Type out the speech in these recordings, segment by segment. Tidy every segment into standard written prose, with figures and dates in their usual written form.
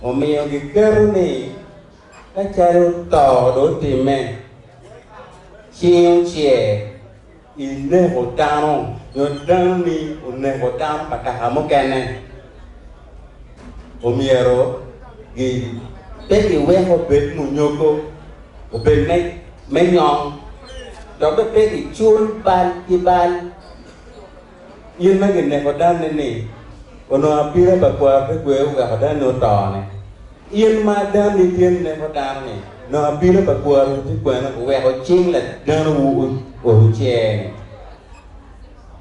Omiyo giketo ni ka calo to dong otimme, cing ocer ineko dano nyo danoni oneko dano pa kaka mukene, omyero pe giwek obed munyoko, obed me nyong, dok bene pe gicul bal ki bal. In ma gineko danni-ni, onongo abila pa kwaro te gwe oweko danni oto-ni. In ma danni tye neko dano-ni, onongo abila pa kwarowu tye kwene oweko cing ladanowu ocer-ni.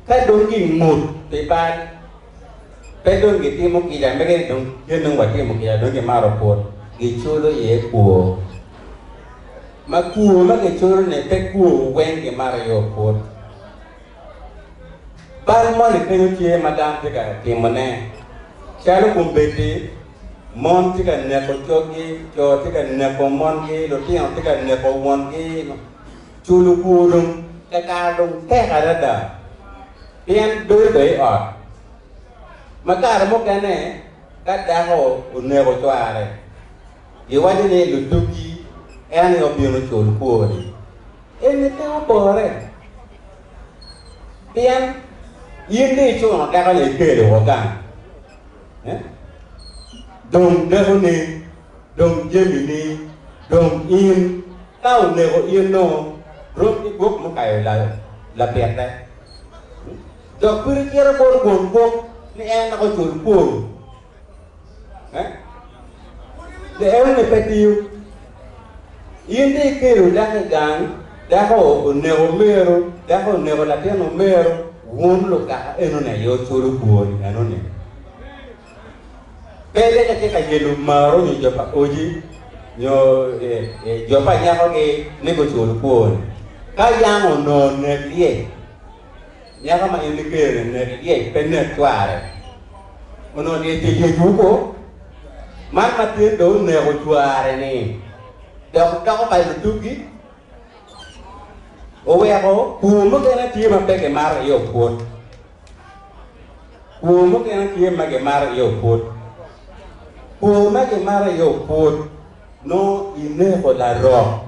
Ka dong gingut pi bal, pe dong gitimo kica mege ni dong gin dong watimo kica dong gimato pwod, giculo iye kwor. Ma kwor ma giculo-ni pe kwor weng gimato iye opwod. Bal moni kenyo tye ma dano tye ka timone, calo kombeddi mon tye ka neko coggi, co tye ka neko mongi, lutino tye ka neko wongi, culo kwor dong kakare dong tek adada pien bedo bene i ot ma kare mukene ka dako oneko cware giwaco ni lutugi en aye obino cul kwor-ri. Eni pe opore, pien in dong icuno dako-ni ikelo woko gang, dong dakoni, dong jamini, dong in. Ka oneko in nongo rom ki gwok mukayo lapitte. Dok pud icito bot won gwok ni en dok ocul kwor. Laelni pe tiyo. In dong ikelo dako i gang, dako oneko omeru, dako oneko latin omeru, wun lukaka enoni aye wuculo kwor-ri enoni. Pe dong itye ka yelo maru nyo jo pa odi nyo jo pa nyakogi ni gucul kwor-ri. Ka yam onongo nek lyec, Nyako ma in ikelo-ni nek lyec pe nek cware. Onongo lyec tye yecwu ko? Man ma tin dong oneko cware-ni dok doko pa lutugi oweko kwor mukene tye ma pe gimato iye opwod. Kwor mukene tye ma gimato iye opwod. Kwor ma gimato iye opwod nongo ineko larok.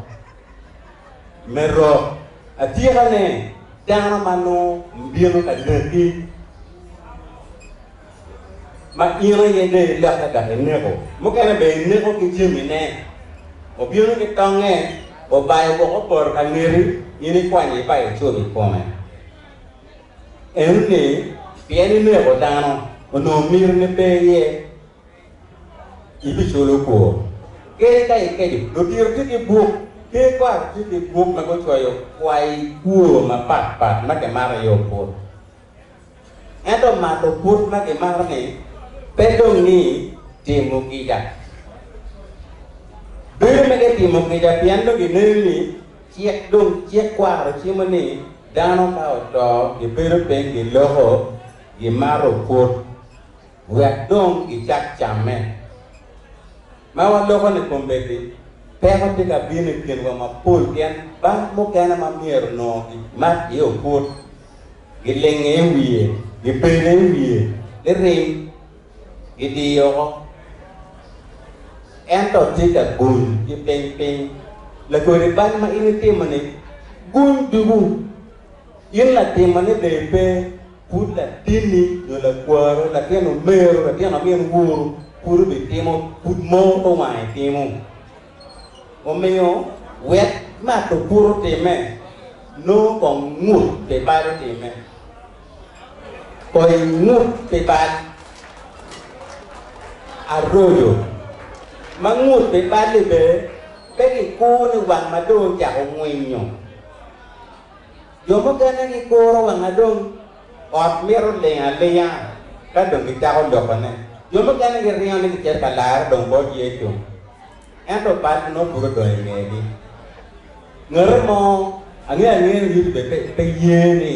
Me rok, atikane dano ma nongo bino ka neki, ma in aye dong ilokke dok ineko, mukene bene ineko ki jamine, obino ki tonge, obayo woko opoto ka ngeti, in ikwanyo ibayo icobo i kome. Enoni pien ineko dano, onongo mitini pe iye. Ibiculo kwor. Kadi ka ikeco, lutino tye ki buk, ker kwaro tye ki buk ma gucoyo kwai kwor mapat pat ma kimato iye oput. Ento mato oput ma kimato-ni pe dong ni timo kica. Bedo me timo kica pien dong gineno ni cik dong cik kwaro cimo ni dano ka oto gibedo piny giloko gimato oput. Wek dong gicak camme. Ma waloko ni kombeddi, peko tye ka bino i kinwa mapol pien bal mukene ma myero onongo gimak iye oput, gilinge i wiye, gibedo i wiye, lirim, gidiyo woko. Ento tye ka guny ki piny piny. Lakodi bal ma in itimo-ni guny dugu. In latimone dong ipe. Pud latinni nyo lakwaru, latin omeru, latin amin woru pud obitimo pud mo pe wange timo. Omiyo wek mato pud otimme, nongo kong ngut pi bal otimme. Kong ingut pi bal. Aroco ma ngut pi bal-li bene pe gikur ni wang ma dong ocako ngwinyo. Jo mukene gikuro wang ma dong ot mito ling alinga ka dong gicako lokone. Jo mukene giringo ni gicito ka lare dong bot Yecu, ento bal nongo pud odong i ngegi. Ngati mo angeyo angeya ni Yecu bene pe ye ni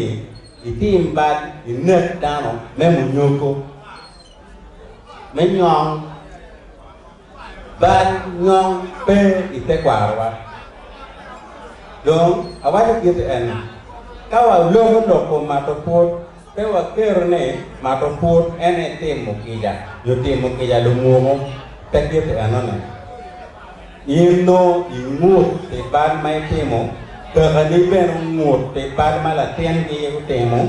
itim bal inek dano me munyoko, me nyong. Bal nyong pe i tekwarowa. Dong, awaco kit eni, ka waloko lok kom mato pwod, pe waketo ni mato pwod en aye timo kica nyo timo kica lumuku. Pe gite enone. In nongo ingut pi bal ma itimo, kakani bene ongut pi bal ma latingi otimo,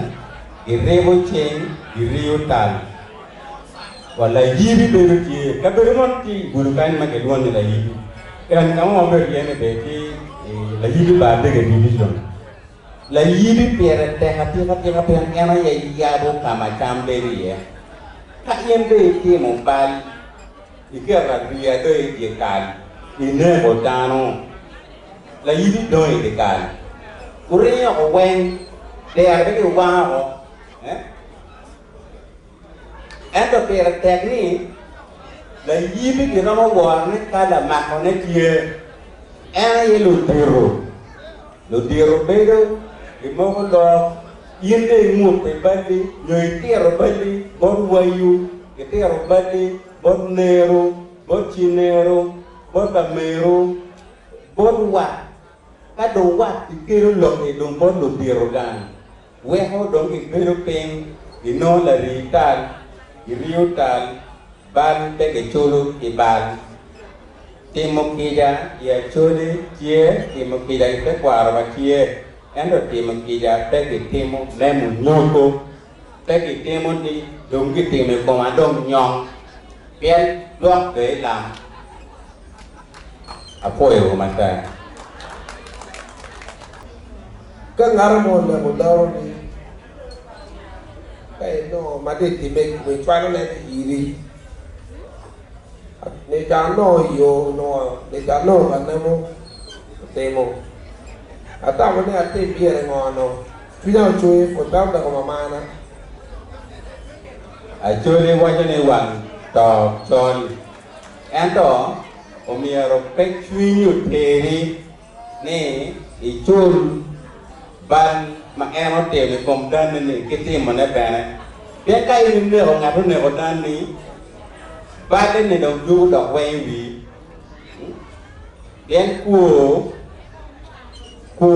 giribo cing, giriyo tal. Wa layibi bedo tye. Kabedo mo tye i gudo kany ma gilwongo ni layibi. En ka ma wabedo iye-ni bene tye layibi bar Dege Division. Layibi pire tek atika tika pien en aye yabo ka ma cam bedo iye. Ka in dong itimo bal, iketo ariya dong i dye kal, ineko dano, layibi dong i dye kal. Wuringo oko weng, dero pe giwango oko. Ento pire tek ni layibi giromo worone ka lamakone tye. En aye ludito. Ludito bedo gimoko lok, in dong ingut pi balli nyo itito balli bot wayu, itito balli bot neru, bot ci-neru, bot lameru, bot wat. Ka dong wat kikelo lok-ki dong bot ludito gang. Weko dong gibedo piny, ginongo larii tal, giriyo tal, bal pe giculo ki bal. Timo kica i Acholi tye, timo kica i tekwaro wa tye, ento timo kica pe gitimo me munyoko, pe gitimo ni dong gitimo i koma dong nyong, pien lwak dong ilam. Apwoyo wu matek. Ka ngat mo oneko dano-ni, ka inongo ma tye timme i komi, cwalo ne iri. Nita anongo yo onongo, nita anongo ka nemo otimo. Atamo ni atim gire ngo no, cwinya ocwer pud pe oneko mamana. Acholi waco ni wang to col, ento omyero pe cwinyi oteri. ni icul bal ma en otimo i kom danni-ni ki timone bene. Pien ka in ineko ngat oneko danni, balle-ni dong dwogo dok weng i wii. Pien kwo, kwo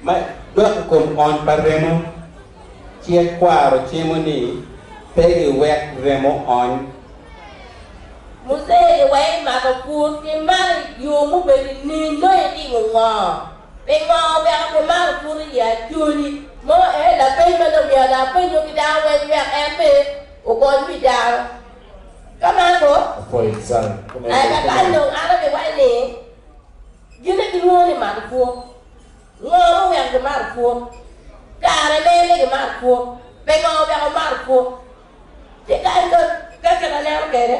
ma dok i kom ony pa remo, cik kwaro cimo ni pe giwek remo ony. Muzee giweko imako pur ki malo i yo mubedo i nin nongo itimo ngo? Pingo oweko kimako pur i Acholi mo ee lapeny ma dong myero dong apenyo ki dano weng wek en be okony wi dano ka man ko ee kakany dong an abiwaco ni gine gilwongo ni mako pur ngo muweko kimako pur kare mene kimako pur pingo oweko omako pur Ci kany ka kit aneno kwede,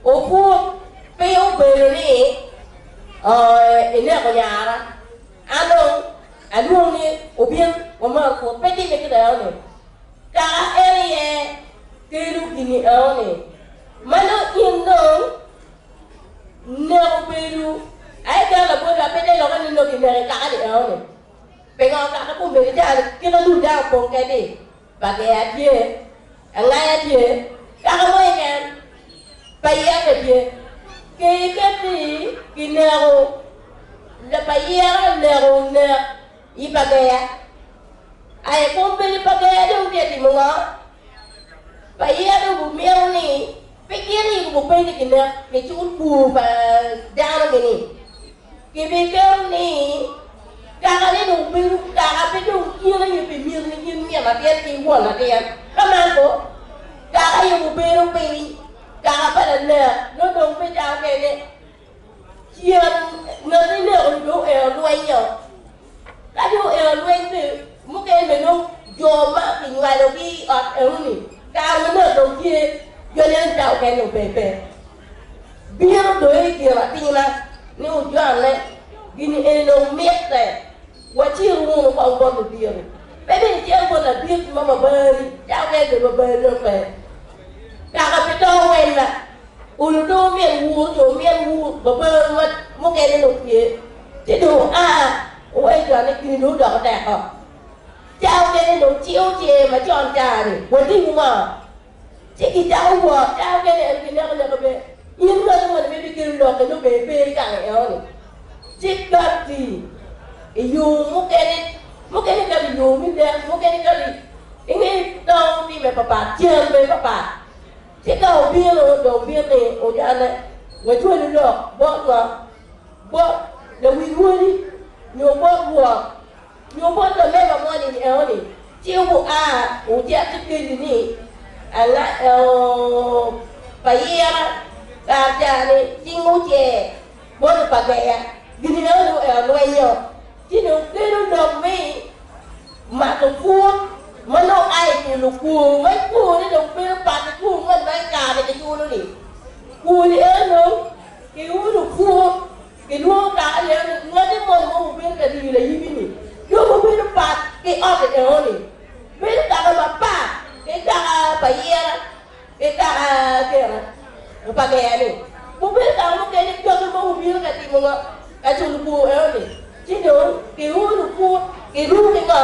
oput pe obedo ni ineko nyara, an dong alwong ni obin wamar put, pe timme kit enoni. Kaka en aye kelo gini enoni, ma nongo in dong neko bedo aye calo labol pe te lokke ni nongo kineki kaka-ni enoni. Pingo kaka kombeddi calo kit ma dul dano opong kwede-ni? Pageya tye, angaya tye, kaka mo keken payeke tye. Kei ket-ti kineko payeka oneko nek i pageya. Aye kombeddi pageya dong tye ka timo ngo? Payeka dong gumito ni pe gin aye gubed ni kinek kicul kwor pa dano-ni. Kibiketo ni kakane dong bedo kaka pe dong in aye pi miti ni in min latin ki won latin. Ka man ko, kaka aye obedo piny, kaka pa lanek nongo dong pe calo kene cen ngat ineko-ni dong oeo lwenyo. Ka dong oeo lweny be mukene bene nongo jo ma kinywalogi i ot enoni kare ma nek dong tye jo neno cawa kene dong pe pe. Bino dong i gin atima ni wujonne, gin eni dong mitte, wacir wunu kong bot ludito. Pe bene icito bot ladit mo ma bari, calo ka ebedo ma bari dong pe. Kaka pi to weng la, olo dong min wur nyo min wur ma bari ma mukene dong tye, ci dong oa wuwek jonne gini dong odoko teko. Calo kene dong ciu tye macon ca-ni, watim ngo? Ci gicako wot, calo kene en gineko neko bene. In ngat moni ma ibikelo lok-ki nongo bene ipe i gang eno-ni. Ci katti i yo mukene, mukene katti i yo me nek, mukene katti i nge tong time papat, cen bene papat. Ci ka obino dong bino ni ojane wacwali lok bot ngo? Bot lawil wodi nyo bot rwot nyo bot lamego moni ni enoni ci wua wucit ki keli ni anga payira kar ca-ni cing ocer bot opageya gin enoni oeo lwenyo ci dong kelo lok me mato pwod ma nongo a i culo kwor ma kwor-ni dong bedo pat ki kwor moni ma i kare kiculo-ni. Kwor-ni eno dong kiulo pwod, kilwongo kare eno ni ngati moni ma obedo ka riyo layibi-ni dong obedo pat ki ot enoni. Bedo kaka mapat ki kaka pa yera ki kaka kena pa ger-ni. Gubedo kaka mukene kaki ma obino ka timo ngo? Ka culo kwor enoni. Ci dong kiulo put, kiruko ki ngo?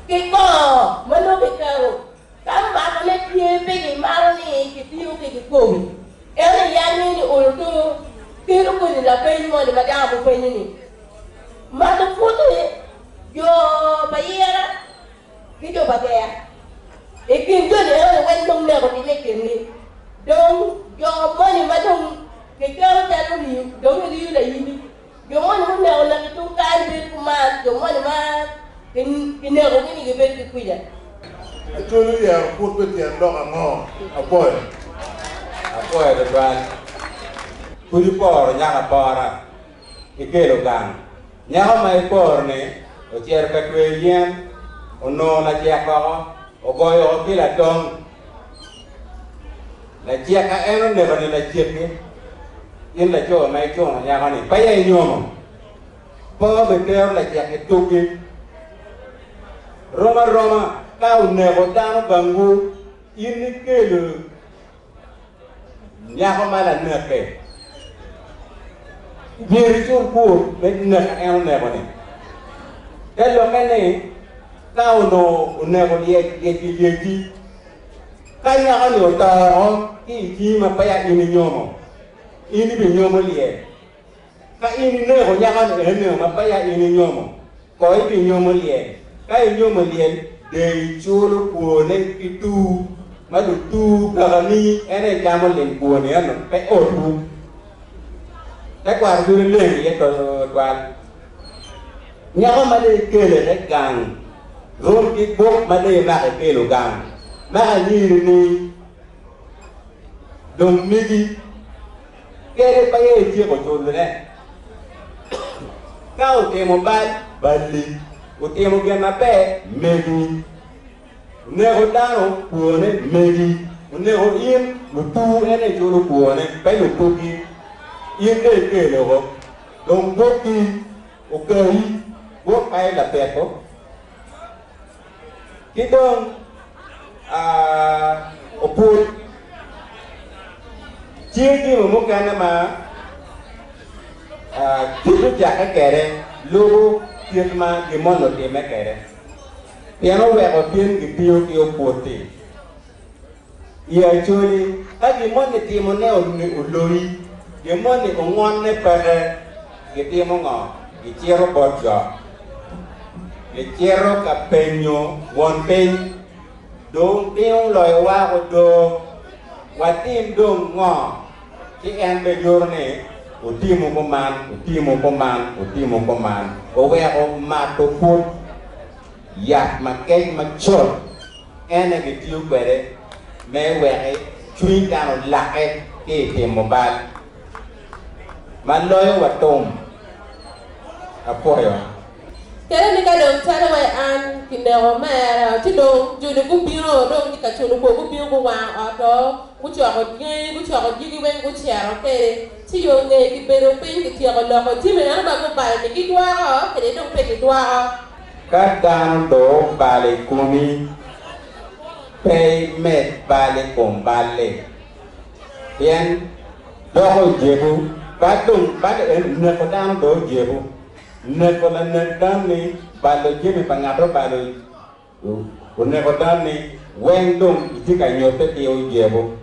Ki kongo ma nongo kiketo. Ka makone tye pe gimaro ni kitiyo ki kikomi. Ento i angi ni olo to kelo kodi lapeny moni ma dano gupenyo ni, Mato put-ti jo pa Yera ki jo pa Gea? I kin joni enoni weng dong nek otimme i kingi. Dong jo moni ma dong kiketo calo riyo dong giriyo layimi. Jo moni muneko nek i tung kany bedo kuman, jo moni ma kinekogi-ni gibedo ki kwica. Acholi oyero put pi tyen lok ango? Apwoyo. Apwoyo tutwal. Pud iporo nyako apora, ikelo gang. Nyako ma iporo-ni ocito ka tweyo yen, onongo lacek oko, ogoyo oko ki latong. Lacek ka en oneko ni lacekki, in laco ma icuno nyako-ni, peya inyomo, pe obitero lacek i tuggi. Rom aroma ka oneko dano gangwu, in ikelo nyako ma laneke, myero icul kwor me nek ma en oneko-ni. Te lokke ni, ka onongo oneko lyec, lyec gilyeci. Ka nyako-ni oto woko ki i cingi ma peya in inyomo, in ibinyomo lyel. Ka in ineko nyako-ni eno ma peya in inyomo, ko ibinyomo lyel. Ka inyomo lyel, dong iculo kwone ki tur ma lutur kakani en aye camo lim kwoni eno, pe otwu. Tekwaro bino leng iye twatwal. Nyako ma dong ikele te gang rom ki gwok ma dong imako ikelo gang. Mako anyiri ni dong migi kede pe aye ityeko culone. Ka otimo bal, balli. Otimo gin maber, megi. Oneko dano, kwone megi. Oneko in, lutur en aye culo kwone, pe lutugi. In dong ikelo woko. Dong gwokki okayi, gwok aye lapeko, ki dong oput. Tye jami mukene ma kit ocakke kwede lubo kit ma gin moni otimme kwede, pien oweko tin gitiyo ki oput-ti. I Acholi, ka gin moni timone oloyi, gin moni ongonne peke, gitimo ngo? Gicito bot jo. Gicito ka penyo won piny, Dong piny oloyowa odo, watim dong ngo? Ci en bene nyuto ni, Wutimo kuman, wutimo kuman, wutimo kuman. Oweko mato put yat makec macol. En aye gitiyo kwede me wek cwiny dano olakke ki i timo bal ma loyo wa tum. Apwoyo. Kede ni ka dong calo wai an kineko omera ci dong joni gubino dong tye ka culo kwor gubino guwango ot-to gucoko dyangi gucoko dyegi weng gucito kede ci yo nge kibedo piny kityeko loko jami eno ma gubalo ni gidwoko kede dong pe gidwoko. Ka dano dong obalo i komi, pe imed bal i kom bal-li, pien doko ojebo. Bal dong, bal eno, neko dano dong ojebo. Neko lanek dano-ni, balo jami pa ngat obalo, oneko dano-ni, weng dong itye ka nyutte ki ojebo.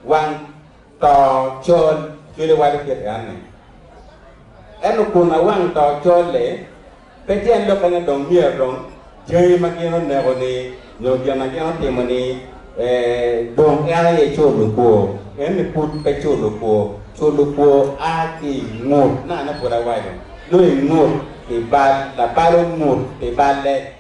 Wang to col, cwele waco kit enoni. Ento kun awang to col-li, Pe tyen lokke ni dong myero dong jami ma gin oneko-ni nyo gin ma gin otimo-ni Dong en aye culo kwor. En ni pud pe culo kwor. Culo kwor a ki i ngut. Nane pud awaco, nongo ingut pi bal, labal ongut pi balle.